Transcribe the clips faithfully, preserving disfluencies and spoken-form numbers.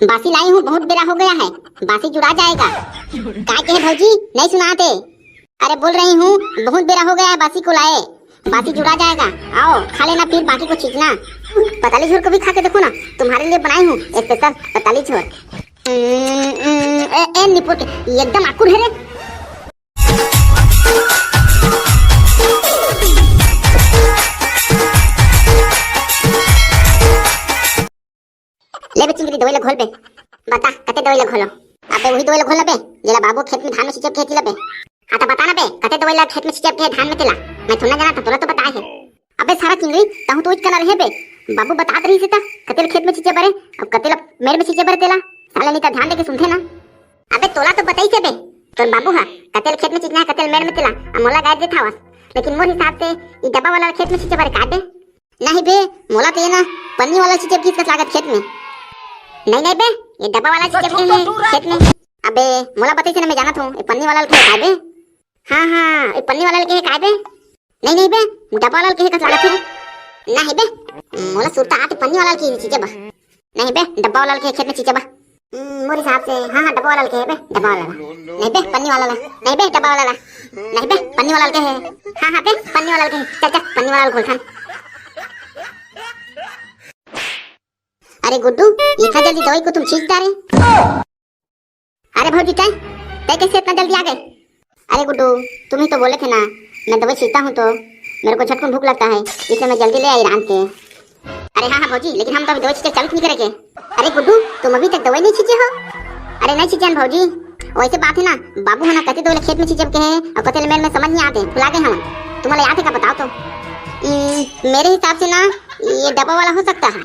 बासी लाई हूँ, बहुत बेरा हो गया है, बासी जुड़ा जाएगा। काय कहे भौजी, नहीं सुनाते? अरे बोल रही हूँ, बहुत बेरा हो गया है बासी को लाए, बासी जुड़ा जाएगा। आओ खा लेना, फिर बाकी को छींचना। पताली झोर को भी खा के देखो ना, तुम्हारे लिए बनाई हूँ स्पेशल पताली झोर। उम्म, उम्म, ए, ए निपोर के, एकदम आकुर है रे। ले बे चिंगरी, दवाई ला घोल बे। बता, कते दवाई ला घोलो? अबे वही दवाई ला घोल ना बे, जेला बाबू खेत में धान में छिंचब के हे तेला बे। हाँ तो बता ना बे, कते दवाई ला खेत में छिंचब के हे धान में तेला? मैं थोड़ा जाना था, तोला तो बताए हे। अबे सारा चिंगरी, तहूँ तो इच कना रहे बे। बाबू बतात रहिसे ता, कते ला खेत में छिंचे बरे, अब कते ला मेड़ में छिंचे बरे तेला। साले नहीं तो ध्यान दे के सुनते ना। अबे तोला तो बताइसे बे, तोर बाबू हा, कते ला खेत में छिंचना हे, कते ला मेड़ में तेला, अब मोला गाइड देत हवस। लेकिन मोर हिसाब से ई डब्बा वाला खेत में छिंचे बरे का बे? नहीं बे, मोला तो ये ना पन्नी वाला छिंचे किस कस लागत खेत में। नहीं, नहीं बे, ये डब्बा वाला छिंचे के हे खेत में। अबे मोला बताइसे ना, मैं जानत हूँ, ये पन्नी वाला के हे का बे? हाँ, हाँ, ये पन्नी वाला के हे का बे? नहीं, नहीं बे, डब्बा वाला के हे कस लागत हे। नहीं बे, मोला सुरता आत पन्नी वाला के छिंचे बा। नहीं बे, डब्बा वाला के खेत में छिंचे बा। हम्म, मोर हिसाब से, हाँ, हाँ, डब्बा वाला के हे बे, डब्बा वाला। नहीं बे, पन्नी वाला ला। नहीं बे, डब्बा वाला ला। नहीं बे, पन्नी वाला के हे। हाँ, हाँ बे, पन्नी वाला के हे। चल, चल, पन्नी वाला घोल खान। अरे गुड्डू, इतना जल्दी दवाई को तुम छींच डारे? अरे भौजी, तय, तय कैसे इतना जल्दी आ गए? अरे गुड्डू, तुम ही तो बोले थे ना, मैं दवाई छींचता हूँ तो मेरे को झटकन भूख लगता है, इसलिए मैं जल्दी ले आई रांध के। अरे हाँ, हाँ भौजी, लेकिन हम तो अभी दवाई छींचे चालू नहीं करेंगे। अरे गुड्डू, तुम अभी तक दवाई नहीं छींचे हो? अरे नहीं छींचे हैं भौजी, वैसे बात है ना, बाबू है ना, कते दवाई ला खेत में छिंचब के हे और कते ला मेड़ में, समझ नहीं आते, भुला गए हम। तुम्हारा याद है का, बताओ तो। ई, मेरे हिसाब से ना, ये डब्बा वाला हो सकता है।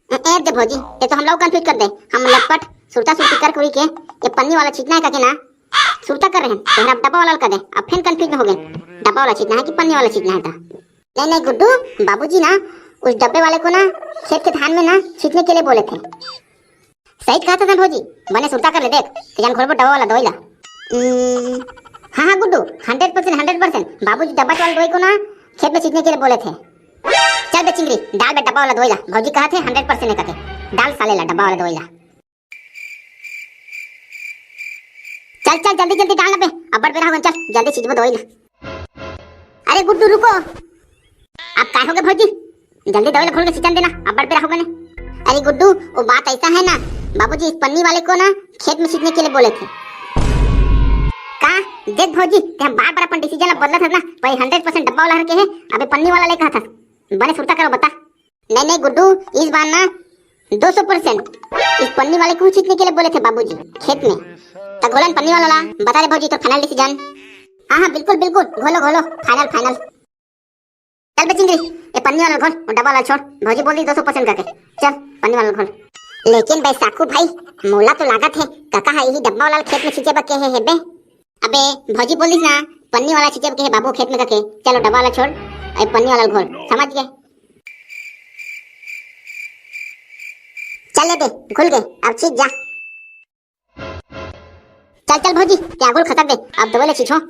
ए, ए दे भौजी, ये तो हम लोग कंफ्यूज कर दे। हम लटपट सुरता सुरती कर कुरी के ये पन्नी वाला छींचना है कके ना सुरता कर रहे हैं, तो हम डब्बा वाला कर दे। अब फिर कंफ्यूज हो गए, डब्बा वाला छींचना है कि पन्नी वाला छींचना है था। नहीं, नहीं गुड्डू, बाबूजी ना उस डब्बे वाले को ना खेत के धान में ना छींचने के लिए बोले थे। सही कहा था भौजी, बने सुरता कर ले देख, तो जान घोलबो डब्बा वाला दवाई ला। हम्म, हाँ, हाँ Guddu, hundred percent, hundred percent, बाबूजी डब्बा वाला दवाई को ना खेत में छींचने के लिए बोले थे। चल बे चिंगरी, डाल बे डब्बा वाला दवाई ला, भौजी कहा थे हंड्रेड परसेंट है कके, डाल साले ला डब्बा वाला दवाई ला। चल, चल, जल्दी, जल्दी डाल ना बे, अब्बड़ बेरा हो गन, चल, जल्दी छींचबो दवाई ला। अरे गुड्डू रुको, अब काय हो गए भौजी, जल्दी दवाई ला घोल के छींचन देना, अब्बड़ बेरा हो गने। अरे गुड्डू, वो बात ऐसा है ना, बाबूजी इस पन्नी वाले को ना खेत में छींचने के लिए बोले थे। का? देख भौजी, ते हम बार बार अपन डिसीजन ला बदलत हस ना, पहले हंड्रेड परसेंट डब्बा वाला हर के है, अबे पन्नी वाला ले कहा था, बने सुरता करो बता। नहीं, नहीं गुड्डू, इस बार ना दो सौ परसेंट इस पन्नी वाले को छींचने के लिए बोले थे बाबूजी खेत में। तो घोलन पन्नी वाला ला, बता दे भौजी तो फाइनल डिसीजन। हाँ, हाँ, बिल्कुल, बिल्कुल, घोलो, घोलो, फाइनल, फाइनल। चल बे चिंगरी, ये पन्नी वाला घोल, वो डब्बा वाला छोड़, भौजी बोल दी दो सौ परसेंट करके। चल, पन्नी वाला घोल। लेकिन बैसाखू भाई, मोला तो लागत है, काका हा यही डब्बा वाला खेत में छींचे बा के है, है बे? अबे भौजी बोलिस ना, पन्नी वाला छिंचे के हे बाबू खेत में कके, चलो डब्बा वाला छोड़, अबे पन्नी वाला घोल, समझ गए? चल ले दे, घुल गए, अब छींच जा। चल चल भौजी, ते घोल खसक दे, अब दवाई ले छींचो।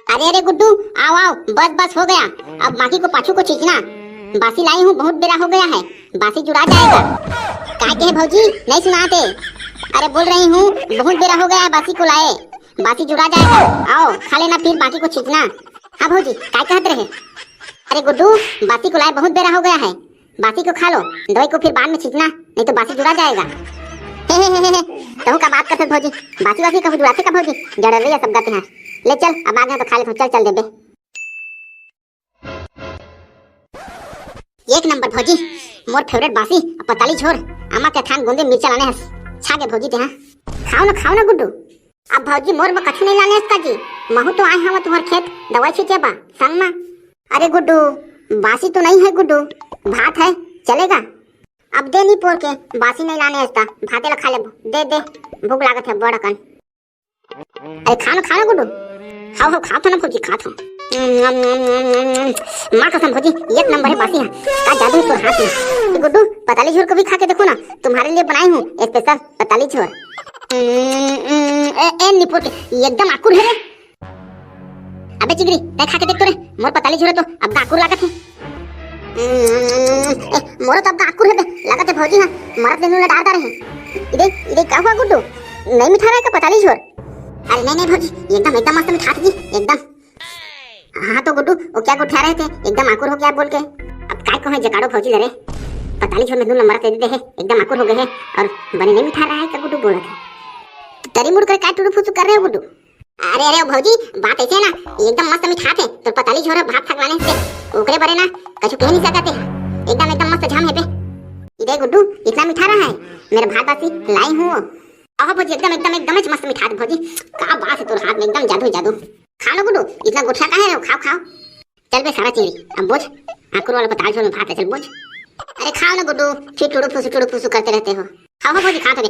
अरे अरे गुड्डू, आओ आओ, बस बस हो गया, अब बाकी को पाछू को छींचना। बासी लाई हूँ, बहुत बेरा हो गया है, बासी जुड़ा जाएगा। काय कहे भौजी, नहीं सुनाते? अरे बोल रही हूँ, बहुत बेरा हो गया है बासी को लाए, बासी जुड़ा जाएगा। आओ खा लेना, फिर बाकी को छींचना। हाँ भौजी, काय कहत रहे? अरे गुड्डू, बासी को लाए बहुत बेरा हो गया है, बासी को खा लो, दवाई को फिर बाद में छींचना, नहीं तो बासी जुड़ा जाएगा। हे हे हे हे हे, कहूँ का बात करत भौजी, बासी वासी कहूँ जुड़ाथे का भौजी, जड़ रही है सब गाते हैं। ले चल, अब आ गया तो खा ले, चल चल देबे। एक नंबर भौजी, मोर फेवरेट बासी, पताली झोर, आमा के थान गोंदे मिर्चा लाने हस, छा गे भौजी ते हाँ। खाओ ना, खाओ ना गुड्डू। अब भौजी मोर म कछु नहीं लाने हस का जी, महू तो आए हवा तुम्हार खेत दवाई छींचे बा संग मा। अरे गुड्डू, बासी तो नहीं है गुड्डू, भात है, चलेगा? अब दे नी पोर के, बासी नहीं लाने हस ता, भाते ला खा लेबो, दे दे, भूख लागत है बड़ अकन। अरे खा ना, खा ना गुड्डू। हाव हाव, खात हो ना भौजी, खात हो। माँ कसम भौजी, एक नंबर है बासी है। का जादू है तोर हाथ में। गुड्डू, पताली झोर को भी खा के देखो ना, तुम्हारे लिए बनाई हूँ स्पेशल पताली झोर। ए, ए निपोट, एकदम आकुर है रे। अबे चिंगरी, तै खा के देख तो रे, मोर पताली झोर तो अब आकुर लागत है। ए, मोरो तो अब आकुर है बे, लागत है भौजी हाँ, मरत ले नून डार डारे हैं। इदे, इदे का हुआ गुड्डू? नहीं मिठा रहा है का पताली झोर? अरे नहीं, नहीं भौजी, एकदम, एकदम मस्त मिठात जी, एकदम। हाँ तो गुड्डू, वो क्या गोठिया रहे थे, एकदम आकुर हो गया बोल के। अब काय कहे जगाड़ो भौजी ले रे, पताली झोर में नून मरत दे दे है, एकदम आकुर हो गए है। और बने नहीं मिठा रहा है का गुड्डू बोलत है। तरी मुड़ कर काय टुडू फुसू कर रहे हो गुड्डू? अरे, अरे, ओ भौजी, बात ऐसे है ना, एकदम मस्त मिठात है, तोर पताली झोर है भात थकवाने से, ओकरे बरे ना, कछु कह नहीं सकते, एकदम, एकदम मस्त झाम है बे। इदे गुड्डू, इतना मीठा रहा है, मेरे भात बासी लाई हूँ। आहो भौजी, एकदम, एकदम, एकदम ही मस्त मिठात भौजी, का बात है तोर हाथ में, एकदम जादू, जादू। खा लो गुड्डू, इतना गोठिया का है, खाओ, खाओ। चल बे सारा चिंगरी, अब बोझ, आकुर वाला पताल झोल में भात है, चल बोझ। अरे खाओ ना गुड्डू, फिर टुड़ू फुसू, टुड़ू फुसू करते रहते हो। खाओ, खाओ भौजी, खाओ तो बे।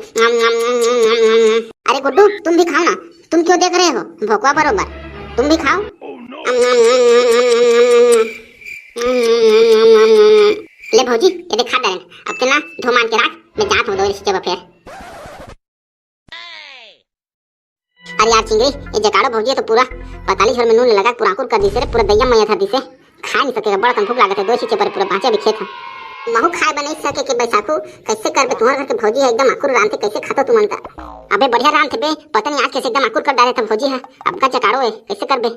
अरे गुड्डू, तुम भी खाओ ना, तुम क्यों देख रहे हो भोकवा बरोबर, तुम भी खाओ। ले भौजी, ये देख खा डाले, अब तेला धो मान के रख, मैं जात हूँ दो रिश्ते फेर। अरे यार चिंगरी, ये जगाड़ो भौजी तो पूरा पताली झोर में नून लगा के पूरा आकुर कर दिसे रे, पूरा दइया मइया धर दिसे। खा नहीं सकेगा, बड़ा कन भूख लागत है, दो छींचे पर पूरा बाँचे भी खेत है। महू खाए बने सके के बैसाखू, कैसे करबे? तुम्हारे घर के भौजी है एकदम आकुर रांधे, कैसे खातो तुमन का? अबे बढ़िया रांधे बे, पता नहीं आज कैसे एकदम आकुर कर डाले था भौजी है। अब का जगाड़ो है, कैसे करबे?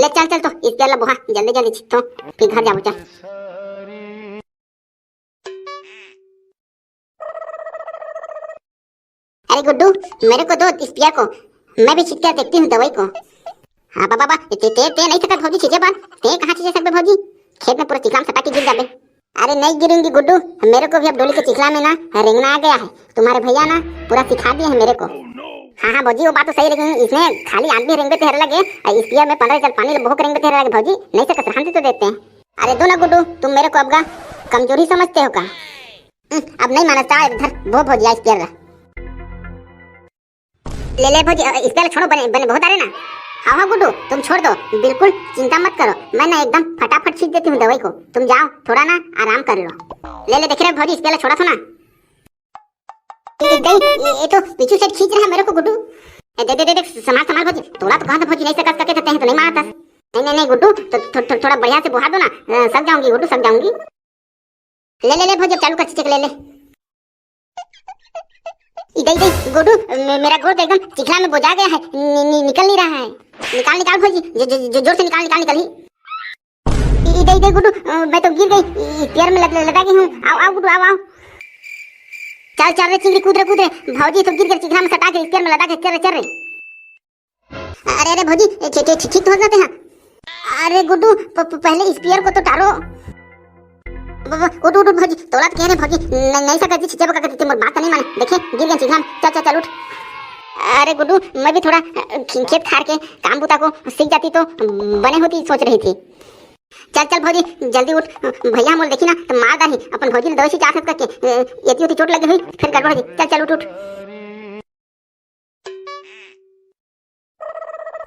ले चल चल तो इस गेला बोहा, जल्दी जल्दी छित्तो, फिर घर जाबो चल। अरे गुड्डू, मेरे को दो स्प्रेयर को, मैं भी छिड़क कर देखती हूँ दवाई को। हाँ बाबा, बा, ते, ते, ते नहीं सकत भौजी छींचे बर, ते कहाँ छींचे सकबे भौजी? खेत में पूरा चिखला में सटा के गिर जाबे। अरे नहीं गिरूंगी गुड्डू, मेरे को भी अब डोली के चिखला में ना रेंगना आ गया है। तुम्हारे भैया ना पूरा सिखा दिए हैं मेरे को। हाँ हाँ भौजी, वो बात तो सही, लेकिन इसने खाली आदमी रेंगबे तेरे लगे, और स्प्रेयर में पंद्रह लीटर पानी ले बहुत रेंगबे तेरे लगे भौजी, नहीं सकत रहने तो देते हैं। अरे दो ना गुड्डू, तुम मेरे को अब का कमजोरी समझते हो का? हम्म, अब नहीं माना, चाह इधर वो भौजी आइस पियर ला। ले ले भौजी, अ, इस पे छोड़ो, बने, बने बहुत आ रहे ना। हाँ हाँ गुड्डू, तुम छोड़ दो, बिल्कुल चिंता मत करो, मैं ना एकदम फटाफट छींच देती हूँ दवाई को। तुम जाओ, थोड़ा ना आराम कर लो। ले ले, देख रहे भौजी, इस पे छोड़ा था ना। ये, ये, ये, ये तो पीछू से खींच रहा है मेरे को गुड्डू। ए, दे दे दे दे, संभाल संभाल भौजी, थोड़ा तो कहा था भौजी, नहीं सकत करके थे, तो नहीं मारता। नहीं नहीं नहीं गुड्डू, तो थो, थो, थोड़ा बढ़िया से बुहा दो ना, अ, सक जाऊंगी गुड्डू, सक जाऊंगी। ले ले ले भौजी, चालू कर चिचक, ले ले। इधर इधर गुड्डू, मे-, मेरा गोड़ तो एकदम चिखला में बोजा गया है, नि, नि, निकल नहीं रहा है। निकाल निकाल भौजी, जो, जो, जो, जोर से निकाल निकाल निकाल ही। इधर इधर गुड्डू, अ, मैं तो गिर गई, इ- इस पैर में लद- लदा गई हूँ। आओ आओ गुड्डू, आओ आओ। चल चल रे चिंगरी, कूद रे कूद रे। भौजी तो गिर गई चिखला में सटा के, इस पैर में लदा के, चल रे चल रे। अरे अरे भौजी, ए, ठी- ठी- ठी- ठीक तो हो जाते हैं। अरे गुड्डू, प- प- पहले इस पैर को तो टारो। ब- ब- उठ उठ उठ भौजी, तोला तो कह रहे भौजी, न- नहीं सकत जी, छिचे बका के मोर बात नहीं माने। देखे गिर गए चिखला में, चल चल चल उठ। अरे गुड्डू, मैं भी थोड़ा अ, खे- खेत खार के काम बुता को सीख जाती तो बने होती, सोच रही थी। चल चल भौजी, जल्दी उठ, भैया मोल देखी ना तो मार डाही, अपन भौजी ने दवाई से चार करके, ए, एती ओती चोट लगी हुई, फिर गड़बड़ हो जाई। चल चल उठ उठ।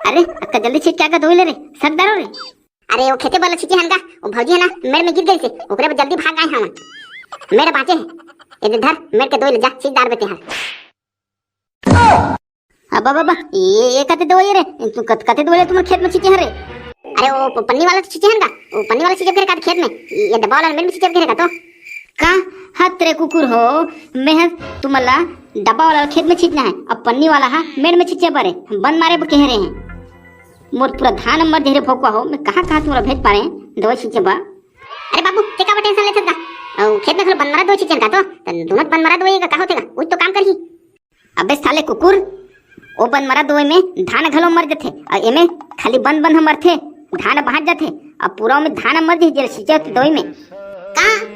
अरे अक्का, जल्दी छीट के आगा दवाई ले रे, सक डारो रे। अरे वो खेते वाला छीटे हन का, वो भौजी है ना, मेड़ में गिर गई से, ओकरे पर जल्दी भाग आए हमन। मेड़ बाँचे है, ये धर, मेड़ के दवाई ले जा, छीट डार बेटे हर। अब बाबा, ये ये कते दवाई रे, तू कत कते दवाई तुमर खेत में छीटे हरे? अरे वो प- पन्नी वाला तो छीटे हन का, वो पन्नी वाला छीटे करे का खेत में, ये डब्बा वाला मेड़ में छीटे करे का तो? का हत रे कुकुर हो, मैं तुमला डब्बा वाला खेत में छीटना है, अब पन्नी वाला हा मेड़ में छीटे बारे बन मारे ब कह रहे हैं। मोर पूरा धान मर जहरे भोकवा हो, मैं कहाँ कहाँ तुमला भेज पा रहे हैं दवाई छीटे बा। अरे बाबू, ते का टेंशन लेथस का? अउ खेत में घलो बन मरा दवाई छीटे का तो, त दोनों बन मरा दवाई का का होथे का? उही तो काम करही। अबे साले कुकुर, ओ बन मरा दवाई में धान घलो मर जथे, अउ एमे खाली बन बन ह मरथे, धान बाँच जथे, अउ पूरा में धान मर जही जेला छींचत दवाई में। का?